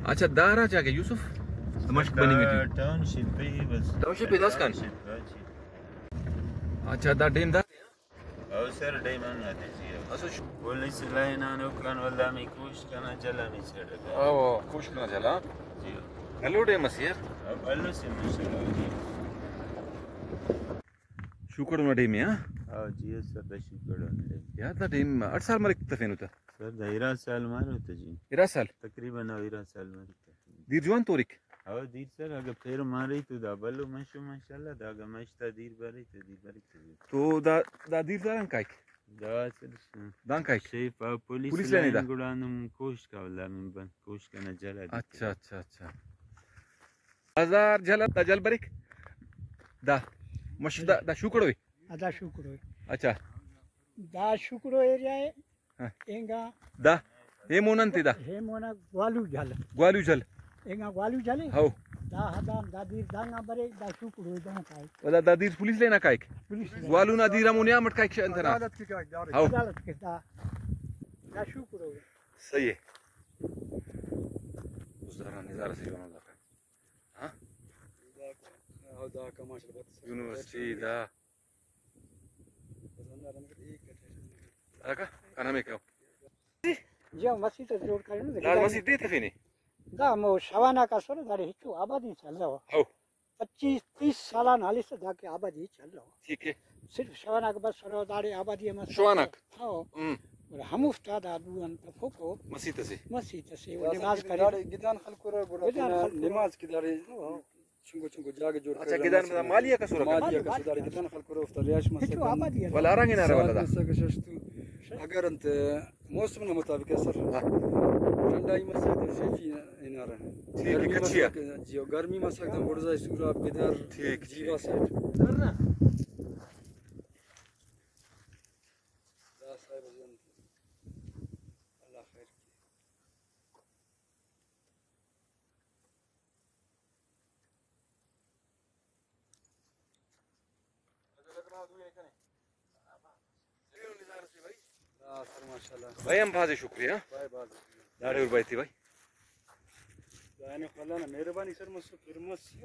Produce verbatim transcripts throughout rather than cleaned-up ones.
اچھا، دا ہرا جاگہ یوسف؟ دا مشک بننگ ٹی۔ ٹاؤن شپ ہی بس۔ ٹاؤن شپ ہی داسکان؟ ٹاؤن شپ، ہاں جی۔ اچھا، دا ڈیم دا؟ او سر، ڈیم ہم نہ تیزی ہے۔ اسو ش- پولیس لائن آن اوکان ولدا می کوشک کنا جلا می سیٹ۔ او، کوشک کنا جلا۔ جی۔ بھلو ڈیم اس یار۔ او بھلو سے ماشاءاللہ، جی۔ شوکڑ نا ڈیم ہے، ہاں؟ او جی، سر، دا شوکڑ نا ڈیم۔ یار، دا ڈیم اٹ سال مریک تفینو تا؟ سر، دا ارا سال مارو تا جی۔ ارا سال؟ تقریباً او ارا سال مریک۔ دیر جوان توریک؟ او دیر سر، اگہ پھیر مارے تو دا بھلو مشو ماشاءاللہ، دا اگہ مش تا دیر برے تو دیر بریک تو دیر۔ تو دا، دا دیر داران کائک؟ دا سر، دان کائک؟ شیف آ پولیس پولیس لائن لائن دا؟ گڑا نم کوشک آ ولدا نم بن، کوشک نا جل آ دیر۔ اچھا، اچھا، اچھا۔ ہزار جل، دا جل بریک؟ دا مش دا، دا شوکڑوے؟ دا شوکڑوے۔ اچھا۔ دا شوکڑو ایریا ہے۔ ہاں۔ اینگا دا؟ ہیمون انتے دا؟ ہیمونا گوالو جھل۔ گوالو جھل۔ اینگا گوالو جھل۔ ہو۔ دا ہدان دا دیر دانگا برے، دا شوکڑو دانگا کائک۔ و دا، دا دیر پولیس لائن آ کائک؟ پولیس لائن۔ گوالو نا دیر ہمو نیام اٹ کائک ش-، انت نا؟ عدالت کے کائک، ڈائریکٹ۔ ہو۔ عدالت کے دا۔ دا شوکڑو۔ صحیح ہے۔ اس طرح نظارہ سے جوان ہوتا ہے۔ ہاں؟ دا، دا کا ماشاءاللہ بہت یونیورسٹی دا۔ اگہ کنا میں کہو۔ جی، مسیت جوڑ کرنے۔ دا مسیت دے تفینے؟ دا مو شواناک اسرہ، داڑے ہچو آبادی چل رہا۔ ہو۔ پچیس تیس سالان حالی سے دا کہ آبادی چل رہا۔ ٹھیک ہے۔ صرف شواناک بس سرو داڑے آبادی ہم اسرہ۔ شواناک؟ ہاں۔ ہم۔ اور ہموفتا دا دو انت فوکو۔ مسیت سے؟ مسیت سے، وہ نماز کرے۔ داڑے گدان خلکرہ، گڑا گدان تینا خلکرہ۔ نماز کی داڑے۔ ہاں۔ چنکو چنکو جاگہ جوڑ اچھا، کرے، گدان مسجد۔ مالی آ کسر؟ مالی آ کسر، داڑے گدان خلکرہ، اوفتا رہائش مسکن۔ ہچو آبادی ارے۔ ولا ارانگ ہنارہ ولدا؟ ساگ شش تو۔ اگر انت موسم نا مطابق ہے سر۔ ہاں۔ ٹھنڈائی مسکن، سیفی ہنارہ۔ ٹھیک ہے، گرمی کچھی آ؟ مسکن، جی، گرمی مسکن، گڑزائی، سوراب، گدر، ٹھیک، جیوا ٹھیک۔ سائیڈ۔ دا صاحب جان، اللہ خیر کی۔ ہاں سر، ماشاءاللہ۔ بھائی ہم بھازے شکریہ۔ بھائی بھازے شکریہ۔ داڑے اور بھائی تھی بھائی۔ دانے اللہ نا مہربانی سر، مسو پھر مس۔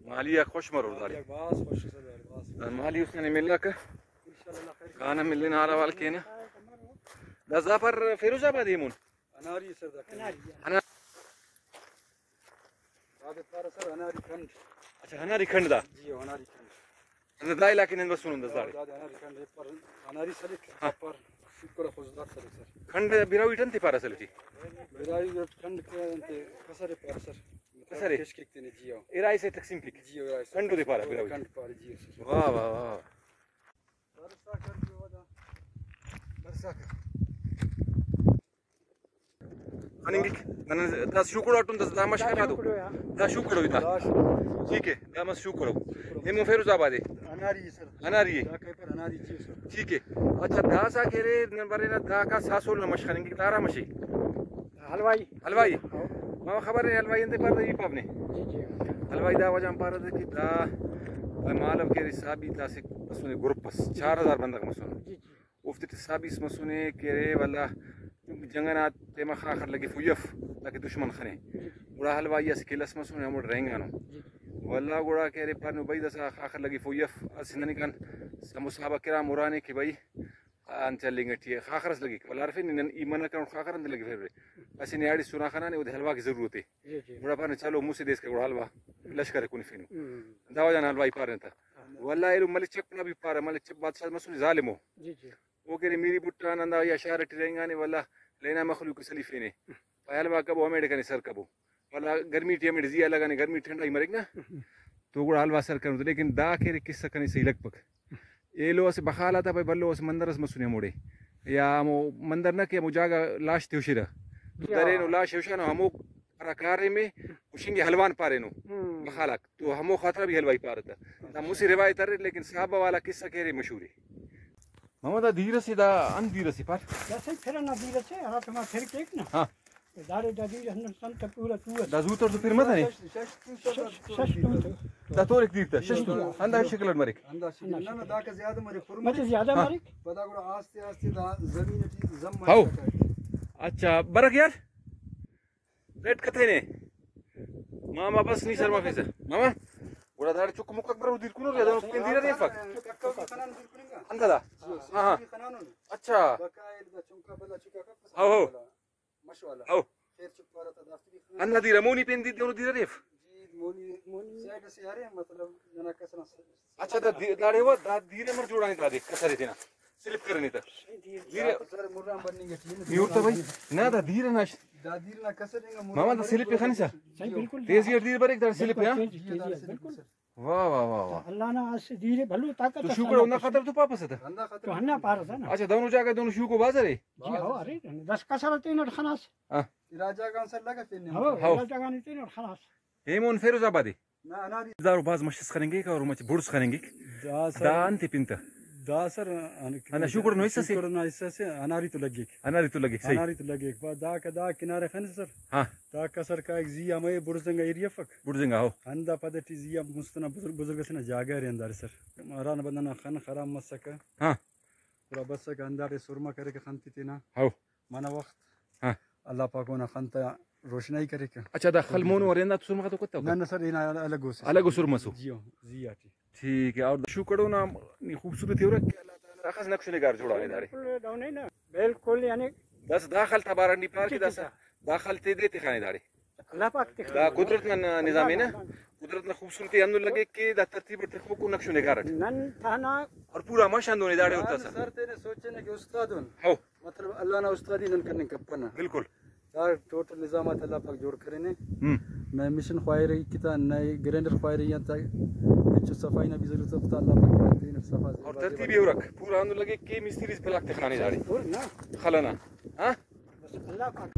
مالی آ خوش مرو داڑے۔ بھاز خوش سر، بھاز خوش۔ مالی اس نے ملا کر۔ انشاءاللہ خیر۔ کانا ملے نارا وال کینا۔ دا زعفر فیروز آباد ایمون۔ اناری سر دا کنڈ۔ اناری۔ انا- دادے پارہ سر اناری کنڈ۔ اچھا، اناری کنڈ دا۔ جی، اناری کنڈ۔ انا دا علاقے نن بسون انداز داڑے۔ دادے اناری کنڈ پر اناری سلک، ہاں۔ پر شکر خضدار سلک سر۔ کنڈ براہوئی ٹن تے پارہ سلٹی؟ براہوئی کنڈ کے انتے کسرے پارہ سر۔ کسرے؟ کش کیک تینے جی ہو۔ ارائے سے تقسیم کیک؟ جی ہو، ارائے سے۔ کنڈ دے پارہ براہوئی۔ کنڈ پارہ جی ہو سر۔ واہ، واہ، واہ۔ خننگک۔ نن دا شوکڑو اٹن دا، دا مش خنا دو۔ دا شوکڑو دا۔ ٹھیک ہے، دا مس شوکڑو۔ ایمو فیروز آباد ہے۔ اناری سر۔ اناری ہے۔ دا کیپر اناری جی سر۔ ٹھیک ہے۔ اچھا، دا سا کہ رے نن برینہ دا کا ساسول نا مش خننگک، دا ہرا مشے؟ حلوائی۔ حلوائی؟ ہاں۔ ما خبر ہے حلوائی انتے پارہ ای پاونے۔ جی، جی۔ حلوائی دا وجہ ہم پارہ کہ دا مالو کہ رے حسابی دا سے مسنے گروپ اس، چار ہزار بندغ مسنے۔ جی، جی۔ اوفتے ٹی حسابی اس مسنے کہ ارے ولدا جنگ ئنا ٹائما خاخر لگفوئی اف تاکہ دشمن خنے۔ گڑا حلوائی اسہ قلعہ اس مسنے ہموڑے رہینگانو۔ ولدا گڑا کہ ارے پارینو بھئی داسہ خاخر لگفوئی اف، اسہ ننے کان ہمو صحابہ کرام ہرانے کہ بھئی انت ہلنگ ٹی ء، خاخر اس لگک۔ ولدا ہرفے نی نن ای منع کرون خاخر انت لگفیرہ۔ اسہ نیاڑی سنا خنانے اودے حلوا کہ ضرورت ء۔ جی، جی۔ گڑا پارینو چلو مسہ دے اسکا گڑا حلوا لشکر ء کنفینو۔ ہم۔ دا وجہ نا حلوائی پارینہ تا۔ ہاں۔ ولدا ایلو ملک چپ نا بھی پارہ، ملک چپ بادشاہ مسنے ظالمو۔ جی، جی۔ او کہ ارے میری بھٹہ آن ہندا یا شار ٹی رہینگانے، ولدا لینا مخلوق ء سلیفینے۔ پائے حلوا کبو ہمیڑے کنے سر کبو۔ ولدا گرمی ٹی ہمیڑے زیہا لگانے، گرمی ٹھنڈائی مریک نا۔ تو گڑا حلوا سر کرینو۔ لیکن دا کہ ارے قصہ کنے صحیح لگپک۔ ایلو اسہ بخال آتا بھئی بھلو اسہ مندر اس مسنے ہموڑے، یا ہمو مندر نہ کہ ہمو جاگہ لاش تے ہشرہ، تو جی۔ درینو لاش ہشانو ہمو ہرا کاریم ء ہشنگ ء حلوان پارینو ہم۔ بخال آک، تو ہمو خاطرہ بھی حلوائی پارہ تہ۔ دا مسہ روایت ارے، لیکن صحابہ والا قصہ کہ ارے مشہور ء۔ محمد، دا دیر اسے، دا انت دیر اسے پار؟ دا صحیح پھر ئنا دیر اسے، ہرا ٹائما پھر کیک نا۔ ہاں۔ داڑے دا دیر ہندن سن تہ پورا تو اس۔ دا زوتر تو پھر متنے؟ شش، شش تو تو۔ دا تورک دیر تہ، شش تو۔ ہندا شکل اٹ مریک۔ ہندا شکل۔ نہ، نہ، داکا زیادہ مریک، پر مچہ مریک۔ زیادہ ہاں۔ مریک۔ پدا گڑا آستے آستے دا زمین اٹی ضم مریک۔ ہاؤ۔ اچھا، برک یار۔ ریٹ کتنے؟ ماما بس نی سر مفیسہ۔ ماما، گڑا داڑے چک مکک برو دیر کنو، یا دانو پین دیر ریفک۔ انت دا؟ ہاں، ہاں۔ اچھا۔ ہو، ہو۔ ہو۔ ہندا دیر مونی پین دیر دونو دیر ریف۔ اچھا، دا دی-، داڑے ہوا، دا دیر مر جوڑانے دادے، کسرے تینا۔ سلپ کرینے تا۔ دیر۔ نی ہرتا بھائی۔ نہ، دا دیر نا۔ ماما، دا سلپ خنسا۔ تیزی اٹ دیر بریک، دا سلپ، ہاں۔ واہ، واہ، واہ، واہ۔ اللہ نا اسہ دیر بھلو طاقت تو اس شوکر اللہ ہندا تس۔ خاطر تو پاپس تہ؟ تو ہندا پارسہ نا۔ اچھا، دونو جاگہ دونو شوکو باز ارے؟ جی ہو، ارے، دس کسر تینٹ خناس۔ ہاں۔ ارا جاگہ غان سر لگا تینے۔ ہو، ہو۔ ارا جاگہ غان تینٹ خناس۔ ایمون فیروز آباد اے؟ نہ، اناری۔ دارو باز مش اس خننگک اور مچ بڑز خننگک۔ دا سر۔ دا انت پن تہ؟ دا سر، ان-، ہندا شوکر نا حصہ سے؟ شوکر نا حصہ سے اناری تو لگک۔ اناری تو لگک، صحیح۔ اناری تو لگک۔ با دا کہ دا کنارے خن سر۔ ہاں۔ دا کسر کائک زی ہمے بڑزنگا ایری افک۔ بڑزنگا، ہو۔ ہندا پد ٹی زی آ مست ئنا بزرگ، بزرگ ئسے نا جاگہ ارے ہنداڑے سر۔ ہرا نا بندغ نا خن خراب مسکہ۔ ہاں۔ گڑا بسکہ ہنداڑے سرمہ کریکہ خن تے تینا۔ ہو۔ منہ وخت۔ ہاں۔ اللہ پاک اونا خن تا روشنائی کریکہ۔ اچھا، دا خل مونو ارے ہندا تو سرمہ غاتو کتو؟ نہ، نہ سر، اینا الگ او سے۔ الگ او سرمہ سو۔ جی ہو، زی آ ٹی۔ ٹھیک ہے، اور شکر اونا نی خوبصورتی ہرک کہ اللہ تعالی اخس نقش و نگار جوڑانے داڑے۔ بالکل دہنے نا، بالکل یعنی بس دا خل تا بارہ نی پار کہ دا ٹھیک ہے۔ دا خل تے دے تخانے داڑے۔ اللہ پاک تخ۔ دا قدرت نا نظام ہے نا، قدرت نا خوبصورتی ہندن لگے کہ دا ترتیب اٹ تخوکو نقش و نگار اٹ۔ نن تہنا اور پورا مش ہندن داڑے ہوتا سا۔ سر تینے سوچنے کہ استاد ان۔ ہو۔ مطلب اللہ نا استادی نن کننگ کپنہ۔ بالکل۔ دا ٹوٹل نظام آتے اللہ پاک جوڑ کرینے۔ ہم۔ نئے مشین خواہرہ ای کتا، نئے گرینڈر خواہرہ ای آتا، ہچو صفائی نا بھی ضرورت اف تا اللہ پاک تینٹ صفا اور ترتیب ہی ہرک، پورا ہندن لگے کہ مستری اس بلاک تخانے داڑے۔ پورا نا۔ خلنا۔ ہاں؟ بس اللہ پاک۔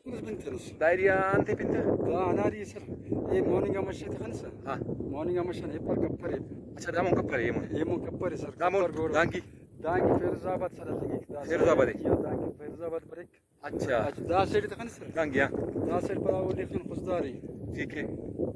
بس بنتنس۔ دا ایریا انتے پن تہ؟ دا اناری سر۔ اے موننگ آ مش تے خنسہ۔ ہاں۔ موننگ آ مش آن ایپار کپر اے۔ اچھا، دا مون کپر اے، اے مون۔ اے مون کپر اے سر، دا مون کپر گور۔ دانگی؟ دانگی فیروز آباد سر لگک۔ دا فیروز آباد اے؟ جی ہاں، دانگی فیروز آباد بریک۔ اچھا۔ اچھا، دا سائیڈ تے خن سر۔ دانگی، ہاں۔ دا سائیڈ پر اولی خن خضدار اے۔ ٹھیک ہے۔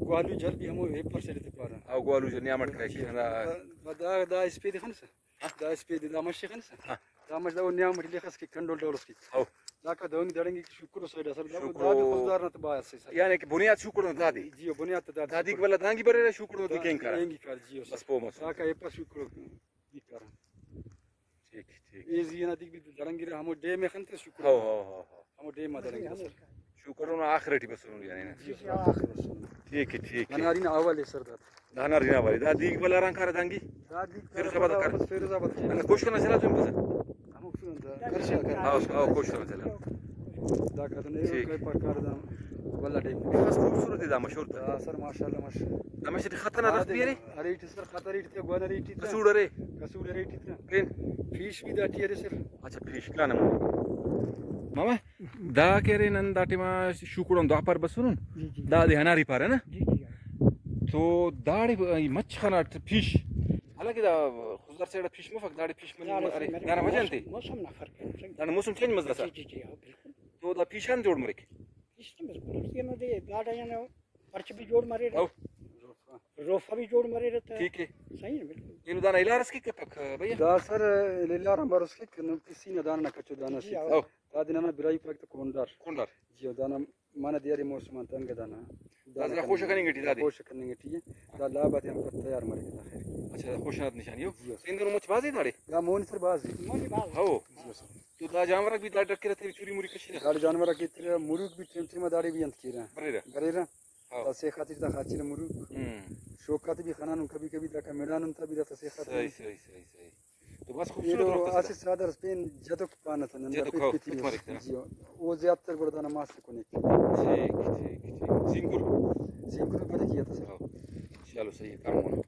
گوالو جھل بھی ہمو ایپر سائیڈ تے پارہ۔ او گوالو جھل نیامٹ کائک۔ جی۔ ہندا۔ دا، دا، دا اسپیدے خن سر۔ ہاں۔ دا اسپیدے، دا مش خن سر۔ ہاں۔ دا مش دا او نیامٹ لخس کہ کنڈول ڈول اس کہ۔ او۔ داکا دہنگی دڑنگی شکر سائیڈ آ سر۔ دا، شکر۔ دا بھی خضدار نا تو باعث سے سر۔ یعنی کہ بنیاد شکر نا دادے۔ جی، بنیاد تو دادے۔ دادیک ولا دانگی بریرہ شکر نا دا دکین کرا۔ اینگی کار، جی، سر۔ بس پو مس۔ داکا ایپر شکر۔ ٹھیک، ٹھیک۔ اے زی ئنا دک بھی دڑنگرہ، ہمو ڈیم ءِ خن تس شکر۔ ہو، ہو، ہو، ہو۔ ہمو ڈیم آ دڑنگرہ سر۔ شکر اونا آخر ٹی بسرون یعنی نا۔ جی، جی، آخر بسرون۔ ٹھیک ہے، ٹھیک ہے۔ اناری نا اول ءِ سر داد۔ اناری نا اول۔ دا دیک بل اران کارہ دانگی؟ دا دیک فیروز آباد کار۔ فیروز آباد۔ انا کوشک نا چلا تم بس۔ ہمو کشن دا کرشا کر۔ ہاں، ہاں، کوشک نا چلا۔ دا کتنے ٹھیک۔ کوئی پکار دا۔ واللہ ڈیم۔ بس خوبصورت ہے دا مشہور تا۔ ہاں سر، ماشاءاللہ، ماشاءاللہ۔ دا مشہور خطرناک رسم بھی ہے۔ ارے ٹی سر، خطر ارے ٹی، گوانہ ارے ٹی تا۔ کسوڑ ارے۔ کسوڑ ارے ٹی تا۔ پین؟ پیش بھی داٹی ارے سر۔ اچھا، پیش کنا ماما۔ ماما، دا کہ ارے نن دا ٹائما شوکوڑان دواپار بسرون۔ جی، جی۔ دادے ہناری پارہ نا؟ جی، جی۔ تو داڑے ای مچ خناٹ پیش۔ حالانکہ دا خضدار سائیڈ آ پیش مفک، داڑے پیش ملنگ داڑے ارے۔ سر، دانا وجہ انتے؟ موسم، موسم نا فرق ہے سر۔ دانا موسم چینج مس داسا؟ جی، جی، جی، ہاں، بالکل۔ تو دا پیش آن جوڑ مریک؟ پیش تو بس قدرتی ہم دے، داڑے ہم پرچ بھی جوڑ مریرہ۔ او۔ روفہ بھی جوڑ مریرہ تہ۔ ٹھیک ہے۔ صحیح ہے، بالکل۔ اینو دانا الار اس کہ کپک، بھیا؟ دا سر الار آن بھروس کیک، نم تسی نا دانا نا کچو دانا جی، سے۔ او۔ دادے ننا براہوئی پاک تہ کونڈار۔ کونڈار۔ جی، او دانا منہ دے ارے موسم آن تنگ دانا۔ دانا دا خوشہ کننگ ٹی دادے؟ خوشہ کننگ ٹی۔ دا لاب آتے ہم تیار مریک دا خیر۔ اچھا، دا خوشہ نات نشانی ہو؟ جی، سر۔ اینو مچ بازے داڑے؟ دا مون سر بازے۔ مون بازے۔ ہو۔ جی، سر۔ تو دا جانور آک بھی دا ڈکرہ تیرے چوری موری کشرہ؟ داڑے جانور آک ایترہ، مروک بھی ٹائم ٹائم آ داڑے بھی انت کیرہ۔ بریرہ؟ بریرہ۔ ہاں۔ دا سیخ آتے دا خاچرہ مروک۔ ہم۔ شوق آتے بھی خنانن کبھی کبھی داکا مڑانن تا بھی داتا سیخ آتے۔ صحیح، صحیح، صحیح، صحیح۔ تو بس خوبصورت ایلو رخ اسہ۔ سادہ اس پین جدک پانہ تہ نن دا جدک، پت ہو، پت پت مریک تہ۔ جی، او زیات تر گڑا دانا ماس کنے۔ ٹھیک، ٹھیک، ٹھیک۔ زینکر؟ زینکر بریک ایت سر۔ ہاں۔ چلو صحیح ہے، کم ہو۔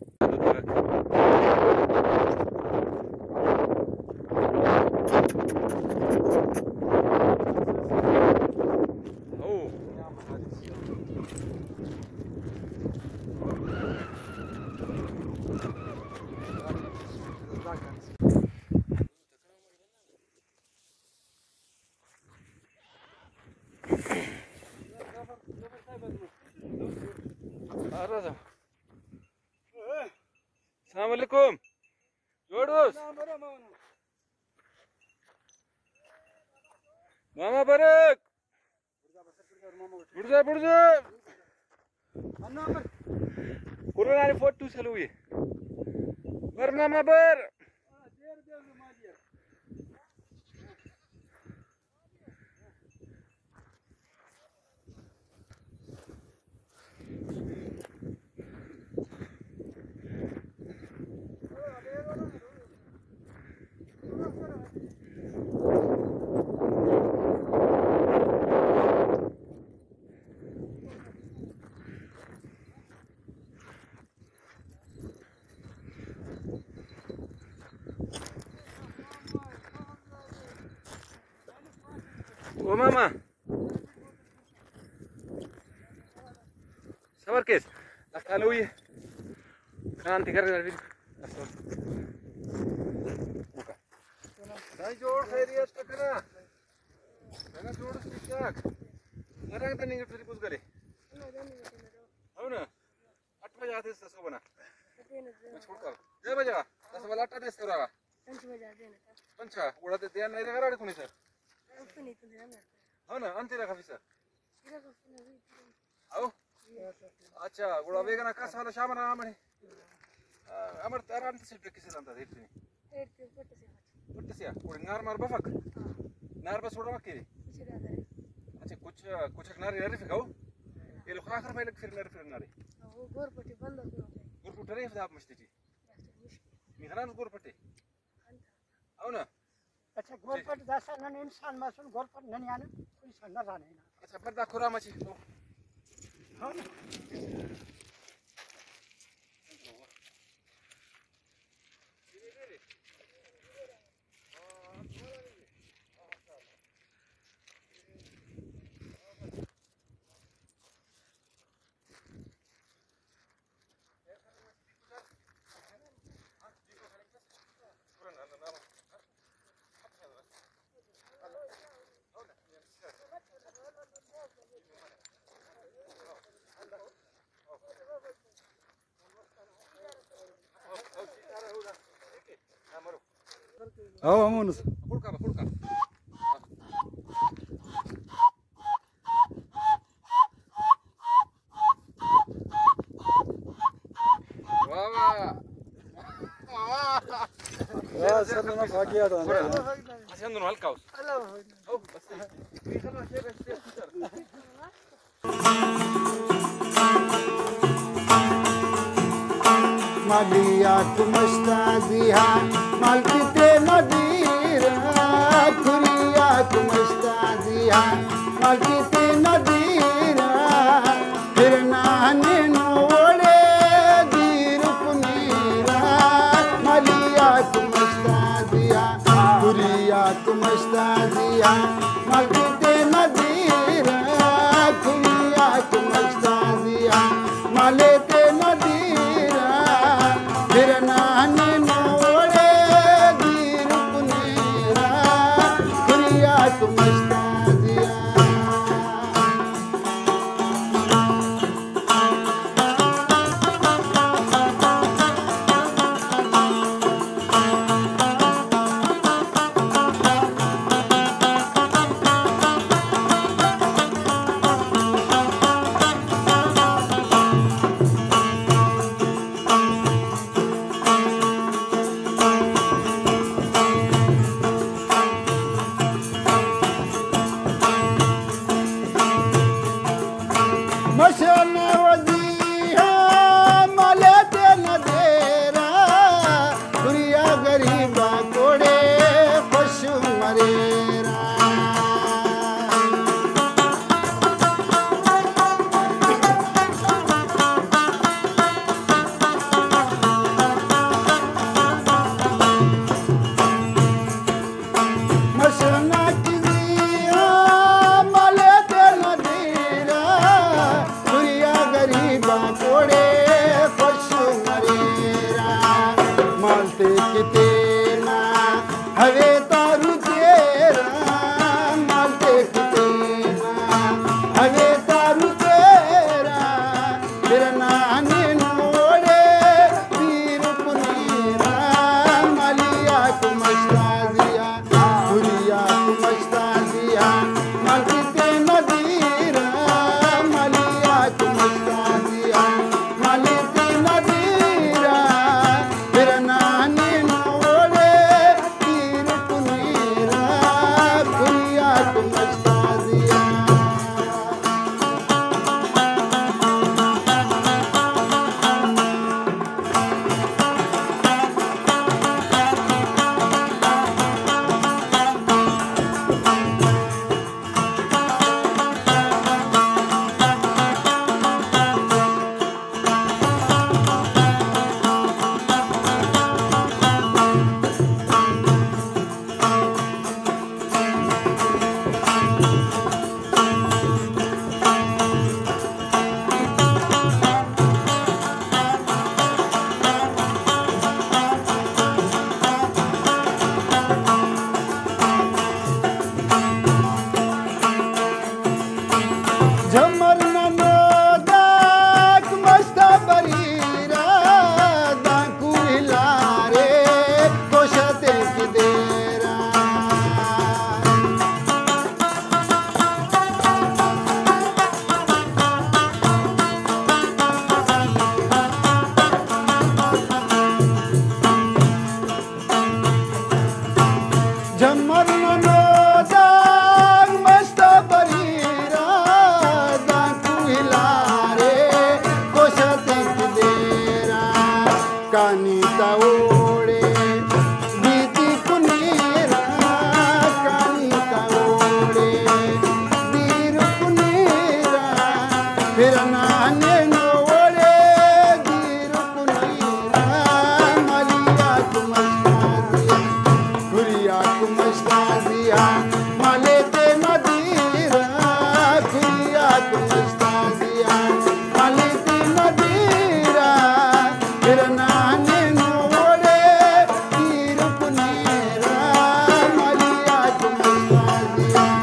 او۔ السلام علیکم۔ جوڑ اس؟ ماما بریک۔ بڑزا، بڑزا۔ کرونا نے فوٹو سلوئی۔ بر ماما بر۔ او ماما۔ صبر کیس۔ لکھانوئی۔ کان تے کر۔ دائی جوڑ خیریت تکنا۔ کنا جوڑ اس ٹھیک ٹھاک۔ نرنگ تے ننگ ٹری بوز گلے۔ ہو نا؟ اٹ بجا دے صبح نا۔ میں چھوڑ کر۔ دے بجا۔ دس والا اٹا دے سرا۔ پنچ بجا دے نا۔ پنچا۔ گڑا دے دیا نہیں رگا راڑ کونی سر۔ ہو نا؟ انتے رکھا فیسا۔ او؟ اچھا، گڑا ویگنا کس والا شام نا آمنے۔ آ، امر تران تے سیٹ کسے دانتا دیٹ نے۔ پٹ سیا، اوڑے نار مار بفک؟ نار بس اوڑا مکے؟ اچھا، کچھ، کچھ نار یار فکاو۔ ایلو خاخر پہلے پھر نار پھر نارے۔ گور پٹے بند۔ گور پٹے ریف دا مشتے جی۔ میخنان گور پٹے۔ او نا؟ اچھا، گورپٹ داسا نن انسان مسن، گورپٹ ننے آن کوئی سا نہ زانہ ہنا۔ اچھا، پر دا کھرام اچی۔ ہاں۔ او ہمونس۔ واہ، واہ۔ واہ، سر نا فاقیہ دا۔ اچھا، اندر ہلکا اس۔ او، بس۔ مالی آک مشتازی ہا، مالکی تینا دیرا، کھری آک مشتازی ہا، مالکی تینا دیرا، پھر نانے نو اوڑے دیر کنیرا، مالی آک مشتازی ہا، کھری آک مشتازی ہا، مالکی تینا دیرا، کھری آک مشتازی ہا، مالے تینا دیرا، پھر نانے نو اوڑے دیر کنیرا، کھری آک مشتازی ہا۔ مشن ودی ہم ملے تینا دیرا، دنیا غریبا کوڑے خوش مریرا۔ مشنا کزی آ ملے تینا دیرا، دنیا غریب پرنا ہنینو اوڑے، گیرک نیرہ، مالی آک مش تا زیان، کھری آک مش تا زیان، مالے تینا دیرہ، کھری آک مش تا زیان، مالے تینا دیرہ، پرنا ہنینو اوڑے، گیرک نیرہ، مالی آک مش تا زیان۔